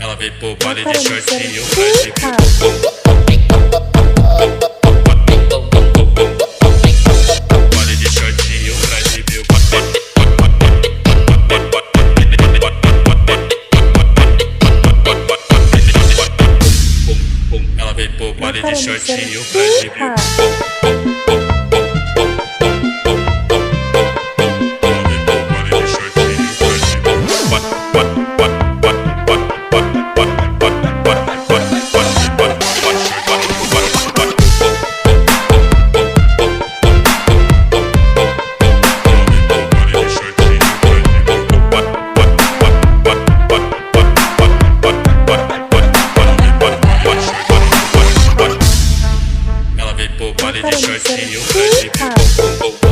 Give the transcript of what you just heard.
Ela vem pro baile de shortinho pra exibir o bumbum. Baile de shortinho pra exibir o Ela vem pro baile de shortinho pra exibir o Ela vem pro baile de shortinho pra exibir o bumbum.